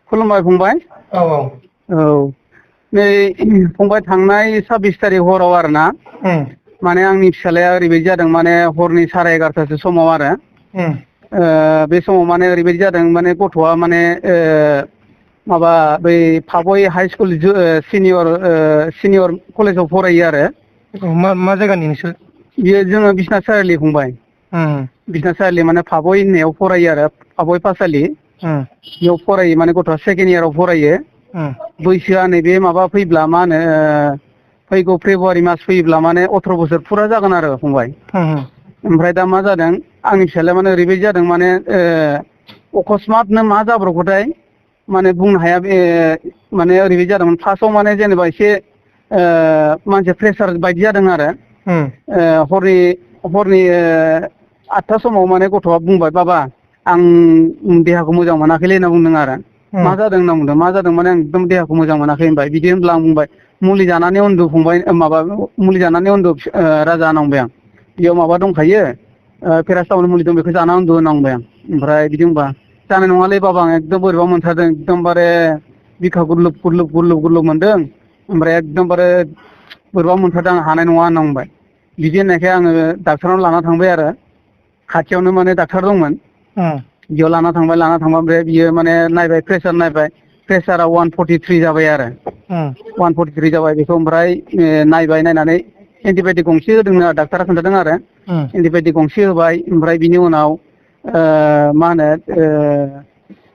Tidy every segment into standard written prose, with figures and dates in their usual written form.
खुलुमबाय फंबाय। औ औ औ नै फंबाय थांनाय 26 तारिख हराव आरो ना माने आंनि फिसालाया ओरैबायदि जादों माने हरनि 11:30 समाव आरो बे समाव माने ओरैबायदि जादों माने गथ'आ माने माबा बै फाबय हाइ स्कुल सिनियर कलेजाव फरायो आरो मा जायगानि नोंसोर? बियो जोङो बिश्नाथ सारिआलि फंबाय। बिश्नाथ सारिआलि माने फाबय होननायाव फरायो आरो फाबय पाठसालि बेयाव फरायो माने गथ'आ सेकेन्ड इयाराव फरायो। बैसोआ नैबे माबा फैब्ला मा होनो फैगौ फेब्रुवारि मास फैयोब्ला माने 18 बोसोर फुरा जागोन आरो फंबाय। ओमफ्राय दा मा जादों आंनि फिसालाया माने ओरैबायदि जादों माने अकसमातनो मा जाब्रबखोथाय माने बुंनो हाया बे माने ओरैबायदि जादोंमोन फार्स्टआव माने जेनेबा एसे मानसिया प्रेसार बायदि जादों आरो हरनि 8था समाव माने गथ'आ बुंबाय बाबा आं देहाखौ मोजां मोनाखैलै होनना बुंदों आरो मा जादों होनना बुंदों मा जादों माने आं एकदम देहाखौ मोजां मोनाखै होनबाय। बिदि होनब्ला आं बुंबाय मुलि जानानै उन्दु फंबाय माबा मुलि जानानै उन्दु राजा होनना बुंबाय आं। बेयाव माबा दंखायो पेरासटामल मुलि दं बेखौ जाना उन्दु होनना बुंबाय आं। ओमफ्राय बिदि बुंबा जानाय नङालै बाबा आं एकदम बोरैबा मोनथारदों एकदमबारे बिखा गुरलुब मोनदों ओमफ्राय एकदमबारे बोरैबा मोनथारदों आं हानाय नङा होनना बुंबाय। बिदि होननायखाय आङो डाक्टारनाव लाना थांबाय आरो खाथियावनो माने डाक्टार दंमोन। बेयाव लाना थांबा ओमफ्राय बियो माने नायबाय प्रेसार नायबाय प्रेसारा 143 जाबाय आरो 143 जाबाय बेखौ ओमफ्राय नायबाय नायनानै एन्टिबायटिक गंसे होदोंनो आरो डाक्टारा खोन्थादों आरो एन्टिबायटिक गंसे होबाय ओमफ्राय बिनि उनाव मा होनो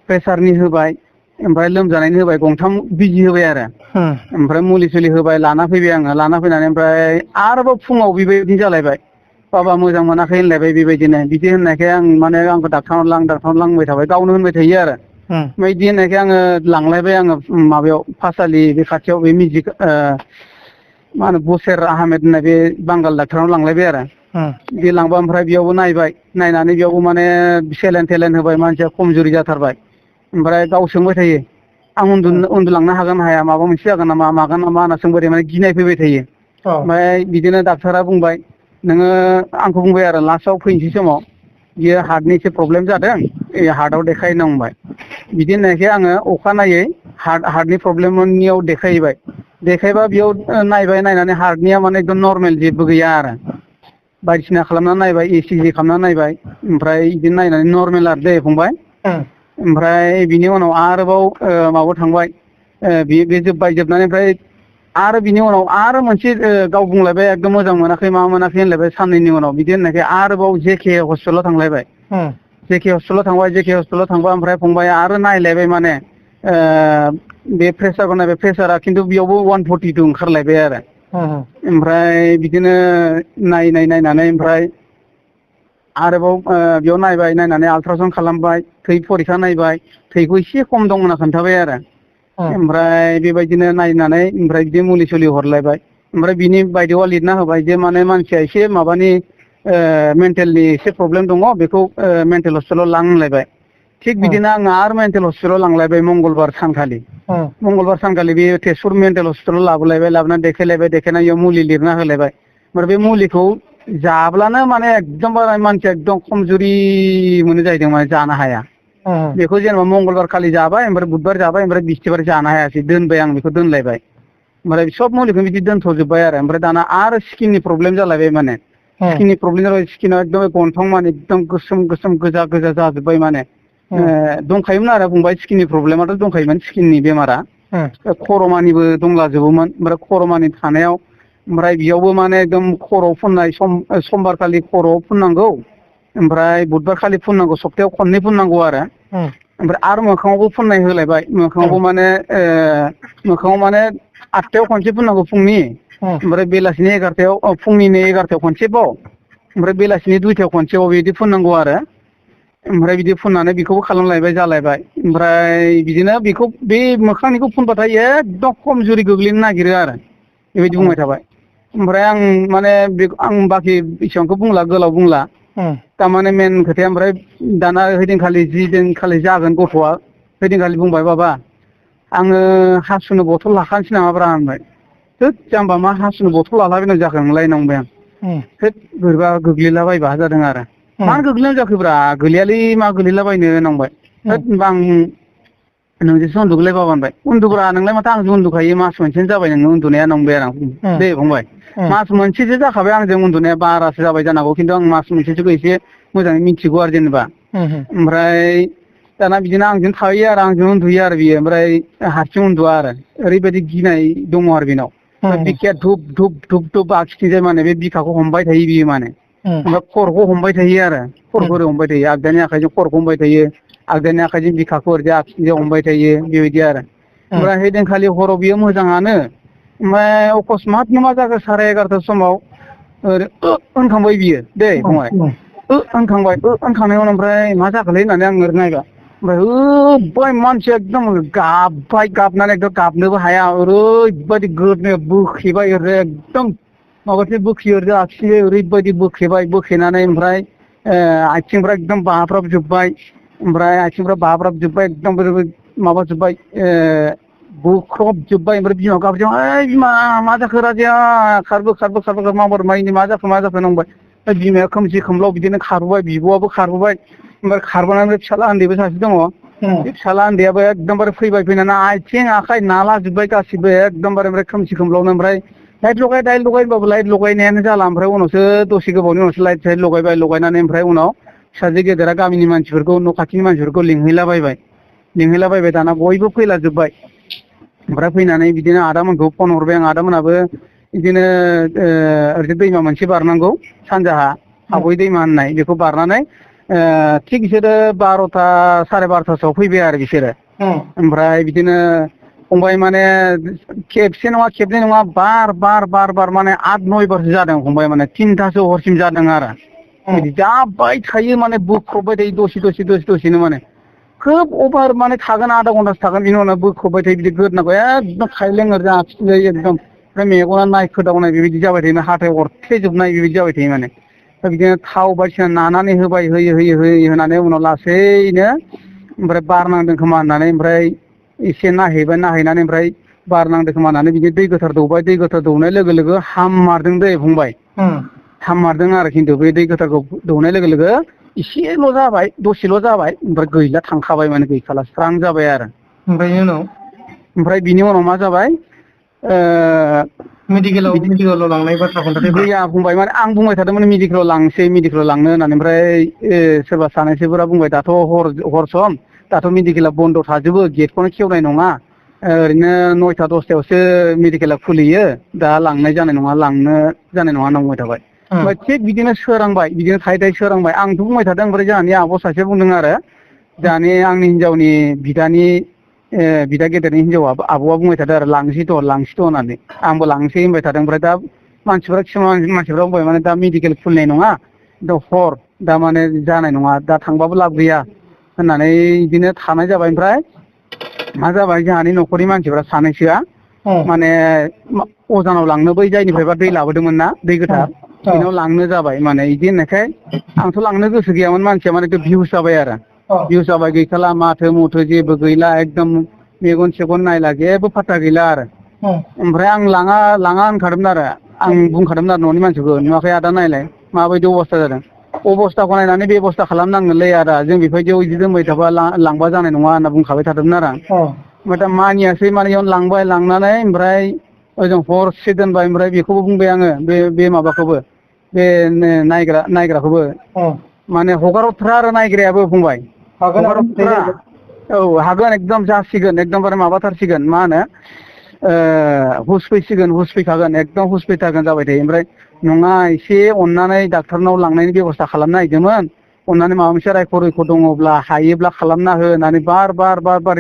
प्रेसारनि होबाय ओमफ्राय लोमजानायनि होबाय 3 बिजि होबाय आरो ओमफ्राय मुलि सुलि होबाय लाना फैबाय आङो लाना फैनानै ओमफ्राय आरोबाव फुङाव बेबायदिनो जालायबाय बाबा मोजां मोनाखै होनलायबाय बेबायदिनो बिदि होननायखाय आं माने आंखौ डाक्टारनाव लांबाय थाबाय गावनो होनबाय थायो आरो ओमफ्राय बिदि होननायखाय आङो लांलायबाय आङो माबायाव पाठसालि बे खाथियाव बे मिउजिक मा होनो बसेर आहमेद होननाय बे बांगाल डाक्टारनाव लांलायबाय आरो बे लांबा ओमफ्राय बेयावबो नायबाय नायनानै बेयावबो माने सेलाइन थेलाइन होबाय मानसिया खमजुरि जाथारबाय। ओमफ्राय गाव सोंबाय थायो आं उन्दुलांनो हागोन ना हाया माबा मोनसे जागोन नामा मागोन नामा होनना सोंबाय माने गिनाय फैबाय थायो। ओमफ्राय बिदिनो डाक्टारा बुंबाय नोङो आंखौ बुंबाय आरो लास्टआव फैनोसै समाव बियो हार्टनि एसे प्रब्लेम जादों हार्टआव देखाय होनना बुंबाय। बिदि होननायखाय आङो अखानायै हार्टनि प्रब्लेमनियाव देखायहैबाय। देखायबा बेयाव नायबाय नायनानै हार्टनिया माने एकदम नर्मेल जेबो गैया आरो बायदिसिना खालामनानै नायबाय ECG खालामनानै नायबाय ओमफ्राय बिदिनो नायनानै नर्मेल आरो दै फंबाय। ओमफ्राय बिनि उनाव आरोबाव माबायाव थांबाय बे जोबनानै ओमफ्राय आरो बिनि उनाव आरो मोनसे गाव बुंलायबाय एकदम मोजां मोनाखै मा मोनाखै होनलायबाय साननैनि उनाव बिदि होननायखाय आरोबाव JK हस्पिटालाव थांलायबाय। JK हस्पिटालाव थांबा ओमफ्राय फंबाया आरो नायलायबाय माने बे प्रेसारखौ नायबाय प्रेसारा खिन्थु बेयावबो 142 ओंखारलायबाय आरो ओमफ्राय बिदिनो नायनानै ओमफ्राय आरोबाव बेयाव नायनानै आल्ट्रासाउन्ड खालामबाय थै फरिखा नायबाय थैखौ एसे खम दं होनना खोन्थाबाय आरो ओमफ्राय बेबायदिनो नायनानै ओमफ्राय बिदि मुलि सुलि हरलायबाय ओमफ्राय बिनि बायदेवआ लिरना होबाय जे माने मानसिया एसे माबानि मेन्टेलनि एसे प्रब्लेम दङ बेखौ मेन्टेल हस्पिटालाव लां होनलायबाय। थिग बिदिनो आङो आरो मेन्टेल हस्पिटालाव लांलायबाय मंगलबार सानखालि बे तेजपुर मेन्टेल हस्पिटालाव लाबोनानै देखायलायबाय देखायनानै बेयाव मुलि लिरना होलायबाय। ओमफ्राय बे मुलिखौ जाब्लानो माने एकदमबारे मानसिया एकदम खमजुरि मोनो जाहैदों माने जानो हाया। बेखौ जेनेबा मंगलबार खालि जाबाय ओमफ्राय बुधबार जाबाय ओमफ्राय बिस्थिबार जानो हायासै दोनबाय आं बेखौ दोनलायबाय। ओमफ्राय सब मुलिखौ बिदि दोनथ'जोबबाय आरो ओमफ्राय दाना आरो स्किननि प्रब्लेम जालायबाय माने स्किननि प्रब्लेम जाबाय स्किना एकदम गन्थं माने एकदम गोसोम गोजा जाजोब्बाय माने दंखायोमोन आरो फंबाय स्किननि प्रब्लेमाथ' दंखायोमोन स्किननि बेमारा खर'मानिबो दंलाजोबोमोन ओमफ्राय खर'मानि थानायाव ओमफ्राय बेयावबो माने एकदम खर'आव फुननाय समबार खालि खर'आव फुननांगौ ओमफ्राय बुधबार खालि फुननांगौ सप्तायाव खननै फुननांगौ ओमफ्राय आरो मोखाङावबो फुननाय होलायबाय मोखाङावबो माने मोखाङाव माने 8थायाव खनसे फुननांगौ फुंनि ओमफ्राय बेलासिनि 11थायाव फुंनिनो 11थायाव खनसेबाव ओमफ्राय बेलासिनि 2थायाव खनसेबाव बिदि फुननांगौ आरो ओमफ्राय बिदि फुननानै बेखौबो खालामलायबाय जालायबाय ओमफ्राय बिदिनो बेखौ बे मोखांनिखौ फुनबाथाय एकदम खमजुरि गोग्लैनो नागिरो आरो बेबायदि बुंबाय थाबाय। ओमफ्राय आं माने आं बाखि एसेबांखौ बुंला गोलाव बुंला थारमाने मेन खोथाया ओमफ्राय दाना ओइदिनखालि जि दिनखालि जागोन गथ'आ ओइदिनखालि बुंबाय बाबा आङो हासुनो बथल लाखानोसै नामाब्रा होनबाय। थोद जाम्बा मा हासुनो बथल लालाबायनांगौ जाखो नोंलाय होनना बुंबाय आं। थोद बोरैबा गोग्लैलाबायबा जादों आरो मानो गोग्लैनांगौ जाखोब्रा गोलैयालै मा गोलैलाबायनो होनना बुंबाय। थोद होनबा आं नोंजोंसो उन्दुगोलाय बाबा होनबाय उन्दुब्रा नोंलाय माथो आंजों उन्दुखायो मास मोनसेनो जाबाय नोङो उन्दुनाया नंबाय आरो आं दे फंबाय मास मोनसेसो जाखाबाय आंजों उन्दुनाया बारासो जाबाय जानांगौ खिन्थु आं मास मोनसेसोखौ एसे मोजाङै मिथिगौ आरो जेनेबा ओमफ्राय दाना बिदिनो आंजों थायो आरो आंजों उन्दुयो आरो बियो ओमफ्राय हारसिं उन्दुआ आरो ओरैबायदि गिनाय दङ आरो बेनाव बिखाया धुब धुब धुब धुब आखिथिंजाय माने बे बिखाखौ हमबाय थायो बियो माने ओमफ्राय खर'खौ हमबाय थायो आरो खर'खौ ओरै हमबाय थायो आगदानि आखाइजों खर'खौ हमबाय थायो आगदानि आखाइजों बिखाखौ ओरैजाय आखिथिंजाय हमबाय थायो बेबायदि आरो ओमफ्राय हैदिनखालि हराव बियो मोजाङानो ओमफ्राय अकसमातनो मा जाखो 11:30 समाव ओरै होनखांबाय बियो दै फंबाय होनखांबाय होनखांनायनि उनाव ओमफ्राय मा जाखोलै होननानै आं ओरै नायबाय ओमफ्राय होब्बाय मानसिया एकदम गाबबाय गाबनानै एकदम गाबनोबो हाया ओरैबायदि गोदनायाव बोखेबाय ओरै एकदम माबाथिं बोखियो ओरै आखिथिंजाय ओरैबायदि बोखेबाय बोखेनानै ओमफ्राय आथिंफ्रा एकदम बाब्राबजोब्बाय ओमफ्राय आथिंफ्रा बाब्राबजोब्बाय एकदम माबाजोब्बाय बुख्रबजोब्बाय ओमफ्राय बिमाया गाबजों ओइ बिमा मा जाखो राजाया खारबो माबारमायनि मा जाखो नंबाय बिमाया खोमसि खोमलाव बिदिनो खारबोबाय बिब'आबो खारबोबाय ओमफ्राय खारबोनानै फिसाला उन्दैबो सासे दङ बे फिसाला उन्दैयाबो एकदमबारे फैबाय फैनानै आथिं आखाइ नालाजोब्बाय गासिबो एकदमबारे ओमफ्राय खोमसि खोमलावनो ओमफ्राय लाइट लगाय होनबाबो लाइट लगायनायानो जाला ओमफ्राय उनावसो दसे गोबावनि उनावसो लाइट साइट लगायनानै ओमफ्राय उनाव फिसाजो गेदेरा गामिनि मानसिफोरखौ न' खाथिनि मानसिफोरखौ लिंहैलाबायबाय दाना बयबो फैलाजोब्बाय ओमफ्राय फैनानै बिदिनो आदामोनखौ फन हरबाय आं आदामोनाबो बिदिनो ओरैजाय दैमा मोनसे बारनांगौ सानजाहा आबय दैमा होननाय बेखौ बारनानै थिग बिसोरो 12ता 12:30 फैबाय आरो बिसोरो ओमफ्राय बिदिनो फंबाय माने खेबसे नङा खेबनै नङा बार माने 8-9 बारसो जादों फंबाय माने 3थासो हरसिम जादों आरो बिदि जाबाय थायो माने बोख्रबबाय थायो दसेनो माने खोब अभार माने थागोन आधा घन्टासो थागोन बिनि उनाव बोख्रबबाय थायो बिदि गोदनाखौ एकदम खायलें ओरैजा आखिथिंजाय एकदम ओमफ्राय मेगना नायखोदावनाय बेबायदि जाबाय थायो हाथाय अरथेजोबनाय बेबायदि जाबाय थायो माने बिदिनो थाव बायदिसिना नानानै होयो होनानै उनाव लासैनो ओमफ्राय बार नांदों खोमा होननानै ओमफ्राय एसे नायहैनानै ओमफ्राय बार नांदों खोमा होननानै बिदिनो दै गोथार दौबाय दै गोथार दौनाय लोगो लोगो हाममारदों दै फंबाय हाममारदों आरो खिन्थु बे दै गोथारखौ दौनाय लोगो लोगो एसेल' जाबाय दसेल' जाबाय ओमफ्राय गैला थांखाबाय माने गैखाला स्रां जाबाय आरो ओमफ्राय बिनि उनाव मा जाबाय मेडिकेलाव लांनाय बाथ्रा खोन्थादों गैया फंबाय माने आं बुंबाय थादोंमोन मेडिकेलाव लांनो होननानै ओमफ्राय सोरबा सानैसोफोरा बुंबाय दाथ' हर सम दाथ' मेडिकेला बन्द' थाजोबो गेटखौनो खेवनाय नङा ओरैनो 9ता 10तायावसो मेडिकेला खुलियो दा लांनो जानाय नङा होनना बुंबाय थाबाय ओमफ्राय थिग बिदिनो सोरांबाय बिदिनो थाय सोरांबाय आंथ' बुंबाय थादों ओमफ्राय जोंहानि आब' सासे बुंदों आरो जोंहानि आंनि हिनजावनि बिदा गेदेरनि हिनजाव आब'आ बुंबाय थादों आरो लांसैथ' होननानै आंबो लांसै होनबाय थादों ओमफ्राय दा मानसिफ्रा बुंबाय माने दा मेडिकेल खुलिनाय नङा दा हर दा माने जानाय नङा दा थांबाबो लाब गैया होननानै बिदिनो थानाय जाबाय ओमफ्राय मा जाबाय जोंहानि न'खरनि मानसिफ्रा सानैसोआ माने अजानाव लांनो बै जायनिफ्रायबा दै लाबोदोंमोन ना दै गोथार बेनाव लांनो जाबाय माने बिदि होननायखाय आंथ' लांनो गोसो गैयामोन मानसिया माने भिउस जाबाय आरो भिउस जाबाय गैखाला माथो मुथो जेबो गैला एकदम मेगन सेगन नायला जेबो फात्ता गैला आरो ओमफ्राय आं लाङा होनखादोंमोन आरो आं बुंखादोंमोन आरो न'नि मानसिखौ नुवाखै आदा नायलाय माबायदि अबस्था जादों अबस्थाखौ नायनानै बेब'स्था खालामनांगोनलै आदा जों बेबायदियाव बिदि दोनबाय थाबा लांबा जानाय नङा होनना बुंखाबाय थादोंमोन आरो आं ओमफ्राय दा मानियासै माने इयावनो लांबाय लांनानै ओमफ्राय ओजों हरसे दोनबाय ओमफ्राय बेखौबो बुंबाय आङो बे माबाखौबो बे नायग्राखौबो माने हगारहरथ्रा आरो नायग्रायाबो फंबाय हगारहरथ्रा औ हागोन एकदम जासिगोन एकदमबारे माबाथारसिगोन मा होनो हुस फैखागोन एकदम हुस फैथारगोन जाबाय थायो ओमफ्राय नङा एसे अननानै डाक्टारनाव लांनायनि बेब'स्था खालामनो नागिरदोंमोन अननानै माबा मोनसे रायख' दङब्ला हायोब्ला खालामना हो होननानै बार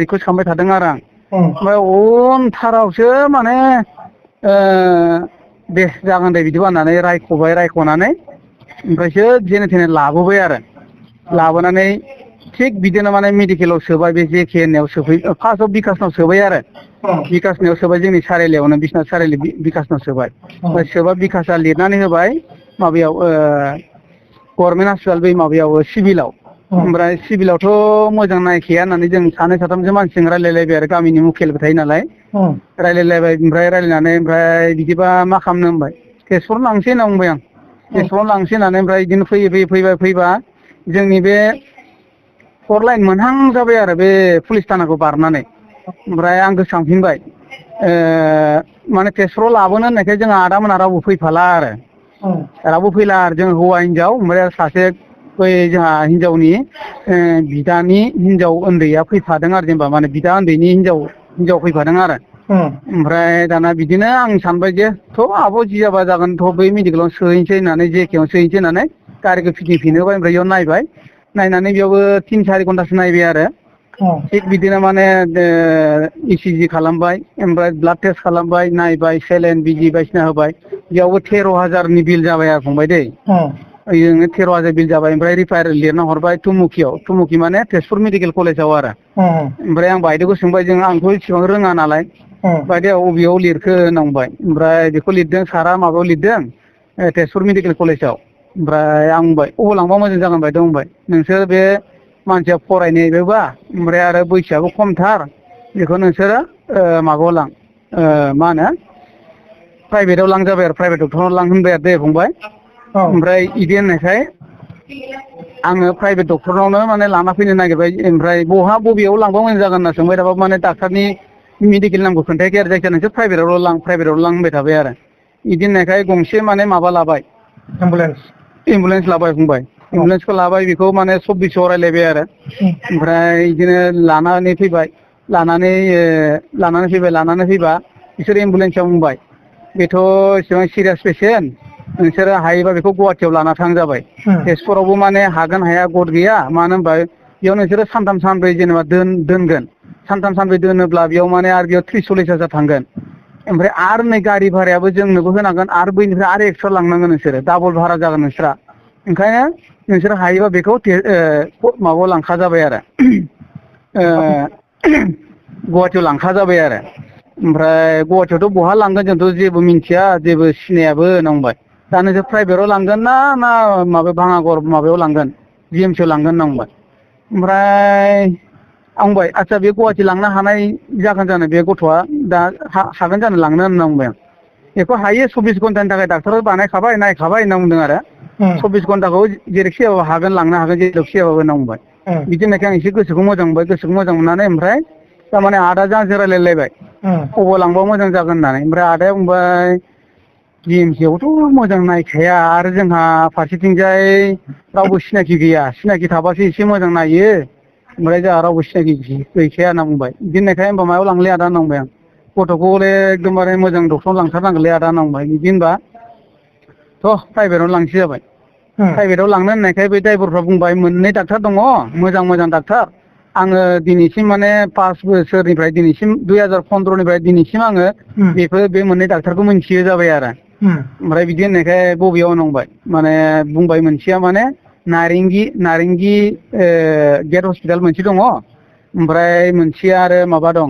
रिकुवेस्ट खालामबाय थादों आरो आं ओमफ्राय उनथारावसो माने दे जागोन दे बिदिबा होननानै रायख'नानै ओमफ्रायसो जेने थेने लाबोबाय आरो लाबोनानै थिग बिदिनो माने मेडिकेलाव सोबाय बे जेके होननायाव फार्स्टआव बिकासनाव सोबाय आरो बिकासनियाव सोबाय जोंनि सारिआलियावनो बिसनाथ सारिआलि बिकासनाव सोबाय ओमफ्राय सोबा बिकासआ लिरनानै होबाय माबायाव गभर्नमेन्ट हस्पिटाल बै माबायाव सिभिलाव ओमफ्राय सिभिलावथ' मोजां नायखाया होननानै जों सानै साथामसो मानसिजों रायलायलायबाय आरो गामिनि मुखियाबो थायो नालाय रायलायलायबाय ओमफ्राय बिदिबा मा खालामनो होनबाय तेजपुराव लांसै होनना बुंबाय आं तेजपुराव लांसै होननानै ओमफ्राय बिदिनो फैबा जोंनि बे फर लाइन मोनहां जाबाय आरो बे पुलिस थानाखौ बारनानै ओमफ्राय आं गोसोखांफिनबाय माने तेजपुराव लाबोनो होननायखाय जोंहा आदामोना रावबो फैफाला आरो रावबो फैला आरो जों हौवा हिनजाव ओमफ्राय सासे बै जोंहा हिनजावनि बिदानि हिनजाव उन्दैया फैफादों आरो जेनेबा माने बिदा उन्दैनि हिनजाव फैफादों आरो ओमफ्राय दाना बिदिनो आं सानबाय जे थ' आब' जि जाबा जागोन थ' बै मेडिकेलाव सोहैनोसै होननानै जेकेआव सोहैनोसै होननानै गारिखौ फिदिंफिनहोबाय ओमफ्राय बेयाव नायबाय नायनानै बेयावबो 3-4 घन्टासो नायबाय आरो थिग बिदिनो माने इसिजि खालामबाय ओमफ्राय ब्लाड टेस्ट खालामबाय नायबाय सेलाइन बिजि बायदिसिना होबाय बेयावबो 13,000नि बिल जाबाय आरो फंबाय दै ओजोंनो 13,000 बिल जाबाय ओमफ्राय रिफायर लिरना हरबाय टुमुखि माने तेजपुर मेडिकेल कलेजाव आरो ओमफ्राय आं बायदेवखौ सोंबाय आंथ' इसेबां रोङा नालाय बायदेव बबेयाव लिरखो होनना बुंबाय ओमफ्राय बेखौ लिरदों सारा माबायाव लिरदों तेजपुर मेडिकेल कलेजाव ओमफ्राय आं बुंबाय अबाव लांबा मोजां जागोन बायदेव बुंबाय नोंसोर बे मानसिया फरायनायबोबा ओमफ्राय आरो बैसोआबो खमथार बेखौ नोंसोरो माबायाव लां मा होनो प्राइभेटाव लांजाबाय आरो प्राइभेट डक्टराव लां होनबाय आरो दे फंबाय ओमफ्राय बिदि होननायखाय आङो प्राइभेट डक्टरनावनो माने लाना फैनो नागिरबाय ओमफ्राय बबेयाव लांबा मोजां जागोन होनना सोंबाय थाबा माने डाक्टारनि मेडिकेल नामखौ खोन्थायाखै आरो जायखिया नोंसोर प्राइभेटावल' लां होनबाय थाबाय आरो बिदि होननायखाय गंसे माने माबा लाबाय एम्बुलेन्स लाबाय फंबाय एम्बुलेन्सखौ लाबाय बेखौ माने 2400 रायलायबाय आरो ओमफ्राय बिदिनो लानानै फैबा बिसोर एम्बुलेन्सआव बुंबाय बेथ' एसेबां सिरियास पेसेन्ट नोंसोरो हायोबा बेखौ गुवाहाटियाव लाना थां जाबाय तेजपुरावबो माने हागोन हाया गद गैया मानो होनबा बेयाव नोंसोरो 3-3 जेनेबा दोनगोन 3-3 दोनोब्ला बेयाव माने आरो बेयाव 30-40 थांगोन ओमफ्राय आरो नै गारि भारायाबो जोंनोबो होनांगोन आरो बैनिफ्राय आरो एक्सट्रा लांनांगोन नोंसोरो डाबल भारा जागोन नोंस्रा ओंखायनो नोंसोर हायोबा बेखौ माबायाव लांखा जाबाय आरो गुवाहाटियाव लांखा जाबाय आरो ओमफ्राय गुवाहाटियावथ' बहा लांगोन जोंथ' जेबो मिन्थिया जेबो सिनायाबो होनना बुंबाय दा नोंसोर प्राइभेटाव लांगोन ना माबा भाङाघर माबायाव लांगोन GMC आव लांगोन होनना बुंबाय ओमफ्राय आं बुंबाय आदसा बे गुवाहाटि लांनो हानाय जागोन जानो बे गथ'आ दा हागोन जानो लांनो होनना बुंबाय आं बेखौ हायो 24 घन्टानि थाखाय डाक्टार बानायखाबाय नायखाबाय होनना बुंदों आरो 24 घन्टाखौ जेरैखि जायाबाबो हागोन लांनो हागोन जेरैखि जायाबाबो होनना बुंबाय बिदि होननायखाय आं एसे गोसोखौ मोजां मोनबाय गोसोखौ मोजां मोननानै ओमफ्राय थारमाने आदाजों आंजों रायलायलायबाय अबाव लांबा मोजां जागोन होननानै ओमफ्राय आदाया बुंबाय GMC आवथ' मोजां नायखाया आरो जोंहा फारसेथिंजाय रावबो सिनाखि गैया सिनाखि थाबासो एसे मोजां नायो ओमफ्राय जोंहा रावबो सिनाखि गैखाया होनना बुंबाय बिदि होननायखाय होनबा मायाव लांलै आदा होनना बुंबाय आं गथ'खौ हले एकदमबारे मोजां डक्टराव लांथारनांगोनलै आदा होनना बुंबाय बिदि होनबा थ' प्राइभेटावनो लांसै जाबाय प्राइभेटाव लांनो होननायखाय बे ड्राइभारफ्रा बुंबाय 2 डाक्टार दङ मोजां डाक्टार आङो दिनैसिम माने 5 बोसोरनिफ्राय दिनैसिम 2015निफ्राय दिनैसिम आङो बे 2 डाक्टारखौ मिन्थियो जाबाय आरो ओमफ्राय बिदि होननायखाय बबेयाव होनबाय माने बुंबाय मोनसेया माने नारेंगि गेट हस्पिटाल मोनसे दङ ओमफ्राय मोनसेया आरो माबा दं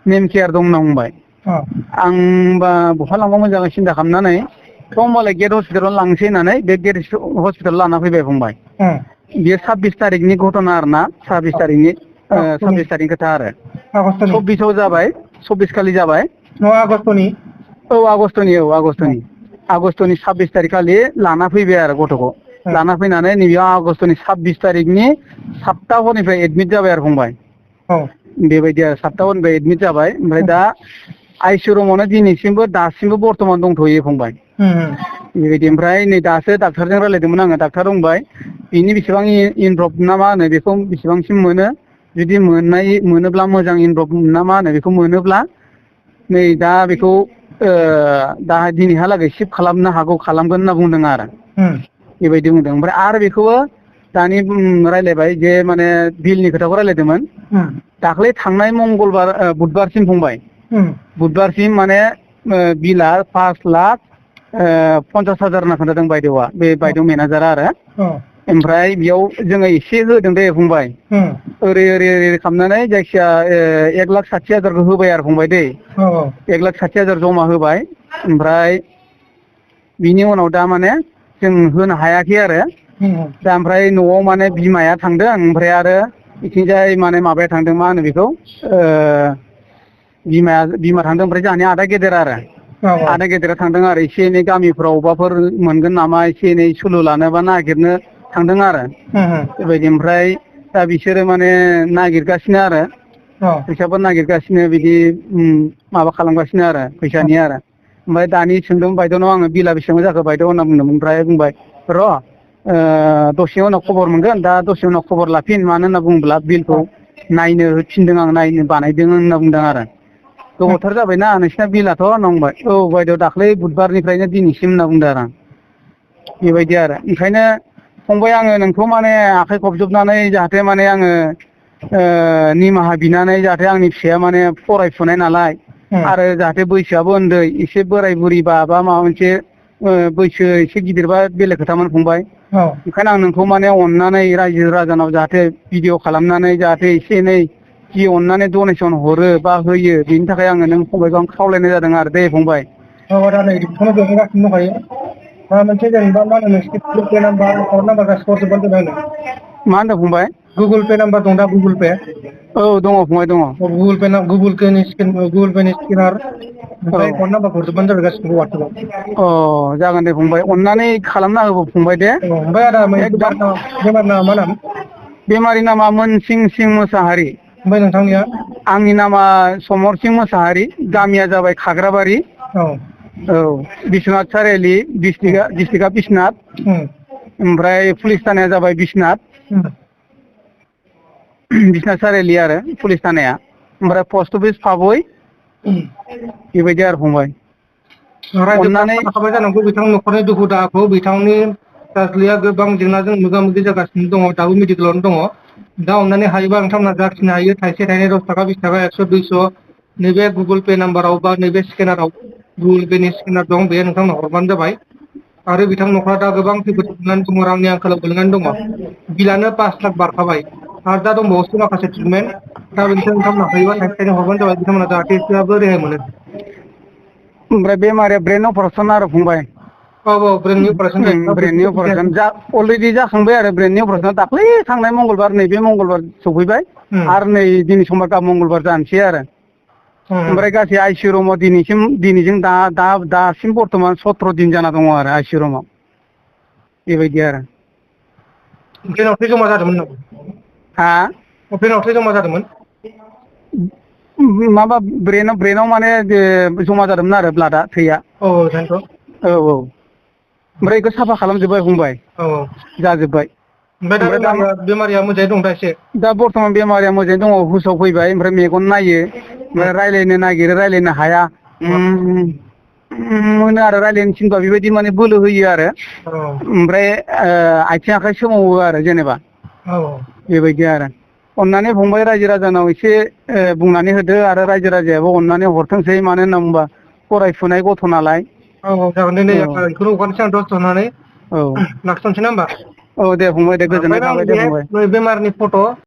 नेम केयार दं होनना बुंबाय आं होनबा बहा लांबा मोजां सिन्था खालामनानै थ' होमबालाय गेट हस्पिटालाव लांसै होननानै बे गेट हस्पिटालाव लाना फैबाय फंबाय बेयो 26 तारिखनि घटना आरो ना 26 तारिखनि खोथा आरो 24 जाबाय 24 खालि जाबाय आगष्टनि 26 तारिख खालि लाना फैबाय आरो गथ'खौ लाना फैनानै नैबेयाव आगष्टनि 26 तारिखनि 7 हरनिफ्राय एडमिट जाबाय आरो फंबाय बेबायदि आरो 7 हरनिफ्राय एडमिट जाबाय ओमफ्राय दा आइसिइउ रुमावनो दासिमबो बर्थमान दंथ'यो फंबाय बेबायदि ओमफ्राय नै दासो डाक्टारजों रायलायदोंमोन आङो डाक्टार बुंबाय बिनि बेसेबां इनभल्भ ना मा होनो बेखौ बेसेबांसिम मोनो जुदि मोनोब्ला मोजां इनभल्भ ना मा होनो बेखौ मोनोब्ला नै दा बेखौ दा दिनैहालागै शिफ्ट खालामनो हागौ खालामगोन होनना बुंदों आरो बेबायदि बुंदों ओमफ्राय आरो बेखौबो दानि रायलायबाय जे माने बिलनि खोथाखौ रायलायदोंमोन दाख्लै थांनाय बुधबारसिम फंबाय बुधबारसिम माने बिला 5,50,000 होनना खोन्थादों बायदेवआ बे बायदेव मेनेजारा आरो ओमफ्राय बेयाव जोङो एसे होदों दे फंबाय ओरै खालामनानै जायखिया 1,60,000 होबाय आरो फंबाय दै 1,60,000 जमा होबाय ओमफ्राय बिनि उनाव दा माने जों होनो हायाखै आरो दा ओमफ्राय न'आव माने बिमाया थांदों ओमफ्राय आरो बिथिंजाय माने माबाया थांदों मा होनो बेखौ बिमा थांदों ओमफ्राय जोंहानि आदा गेदेर आरो आदा गेदेरा थांदों आरो एसे एनै गामिफ्राव अबावबाफोर मोनगोन नामा एसे एनै सुलु लानो बा नागिरनो थांदों आरो बेबायदि ओमफ्राय दा बिसोरो माने नागिरगासिनो आरो फैसाफोर नागिरगासिनो बिदि माबा खालामगासिनो आरो फैसानि आरो ओमफ्राय दानि सोंदों बायद'नाव आङो बिला बेसेबां जाखो बायद' होनना बुंदोंमोन ओमफ्राय बुंबाय र' दसे उनाव खबर मोनगोन दा दसे उनाव खबर लाफिन मानो होनना बुङोब्ला बिलखौ नायनो होफिनदों आं नायनो बानायदों होनना बुंदों आरो गोबावथार जाबायना नोंसिना बिलाथ' होनना बुंबाय औ बायद' दाख्लै बुधबारनिफ्रायनो दिनैसिम होनना बुंदों आरो आं बेबायदि आरो ओंखायनो फंबाय आङो नोंखौ माने आखाइ खबजबनानै जाहाथे माने आङो निमाहा बिनानै जाहाथे आंनि फिसाया माने फरायफुनाय नालाय आरो जाहाथे बैसोआबो उन्दै एसे बोराय बुरिबा बा माबा मोनसे बैसो एसे गिदिरबा बेलेग खोथामोन फंबाय ओंखायनो आं नोंखौ माने अननानै रायजो राजानाव जाहाथे भिडिअ खालामनानै जाहाथे एसे एनै जि अननानै डनेसन हरो बा होयो बेनि थाखाय आङो नों फंबायखौ आं खावलायनाय जादों आरो दे फंबाय दा नै बेखौनो बेंगासिनो दंखायो मा मोनसे जेनेबा मा होनो नोंसिनि Google Pay number account number गासिबो हरजोबबानो जाबाय आंनो मा होनदों फंबाय गुगोल पे नाम्बार दं दा गुगोल पे औ दङ फंबाय दङ गुगोल पेनि स्केनार ओमफ्राय एकाउन्ट नाम्बार हरजोबबानो जाबाय गासिबो वाट्सएपआव अ जागोन दे फंबाय अननानै खालामना होबो फंबाय दे ओमफ्राय आदा एकदम बेमार नामा मा नाम बेमारि नामा मोनसिं सिं मोसाहारि ओमफ्राय नोंथांनिया आंनि नामा समरसिं मोसाहारि गामिया जाबाय खाग्राबारि औ औ बिस्वनाथ सारिआलि डिस्ट्रिक्टआ बिस्वनाथ ओमफ्राय पुलिस थानाया जाबाय बिस्वनाथ बिस्वनाथ सारिआलि आरो पुलिस थानाया ओमफ्राय पस्ट अफिस फाबय बेबायदि आरो फंबाय रायजोफ्रा अननानै खोनाखाबाय जानांगौ बिथां न'खरनि दुखु दाहाखौ बिथांनि फिसाज्लाया गोबां जेंनाजों मोगा मोगि जागासिनो दङ दाबो मेडिकेलावनो दङ दा अननानै हायोबा नोंथांमोना जाखिनि हायो थाइसे थाइनै 10 थाखा 20 थाखा 100 200 नैबे गुगोल पे नाम्बाराव बा नैबे स्केनाराव गुगोल पेनि स्केनार दं बे नोंथांमोना हरबानो जाबाय आरो बिथां न'खरा दा गोबां खैफोद गोलैनानै दङ रांनि आंखालाव गोलैनानै दङ बिलानो 5 लाख बारखाबाय आरो दा दंबावोसो माखासे ट्रिटमेन्ट दा बेनिखायनो नोंथांमोना हायोबा थाइसे थाइनै हरबानो जाबाय बिथांमोना जाहाथे एसेबाबो रेहाय मोनो ओमफ्राय बेमारिया ब्रेन अपारेसन आरो फंबाय औ ब्रेननि अपारेसन ब्रेननि अपारेसन अलरेडि जाखांबाय आरो ब्रेननि अपारेसना दाख्लै थांनाय मंगलबार नैबे मंगलबार सफैबाय आरो नै दिनै समबार गाबोन मंगलबार जानोसै आरो ओमफ्राय गासै आइसिइउ रुमाव दिनैजों दासिम बर्थमान 17 दिन जाना दङ आरो आइसिइउ रुमाव बेबायदि आरो ब्रेनाव थै जमा जादोंमोन नामा हा ब्रेनाव थै जमा जादोंमोन माबा ब्रेनाव माने जमा जादोंमोन आरो ब्लाडआ थैया औ ओंखायनोथ' औ ओमफ्राय बेखौ साफा खालामजोब्बाय फंबाय औ जाजोब्बाय ओमफ्राय दा बेमारिया मोजाङै दं दा एसे दा बर्थमान बेमारिया मोजाङै दङ हुसाव फैबाय ओमफ्राय मेगन नायो ओमफ्राय रायज्लायनो नागिरो रायज्लायनो हाया मोनो आरो रायज्लायनो थिनबा बेबायदि माने बोलो होयो आरो ओमफ्राय आथिं आखाइ सोमावो आरो जेनेबा बेबायदि आरो अननानै फंबाय रायजो राजानाव एसे बुंनानै होदो आरो रायजो राजायाबो अननानै हरथोंसै मानो होनना बुङोबा फरायफुनाय गथ' नालाय औ जागोन दे नै बेखौनो हगारनोसै आं दसे थानानै औ लाखिथ'नोसै ना होमबा औ दे फंबाय दे गोजोननाय ओमफ्राय आं थाबाय दे फंबाय बेहाय बेमारनि फट'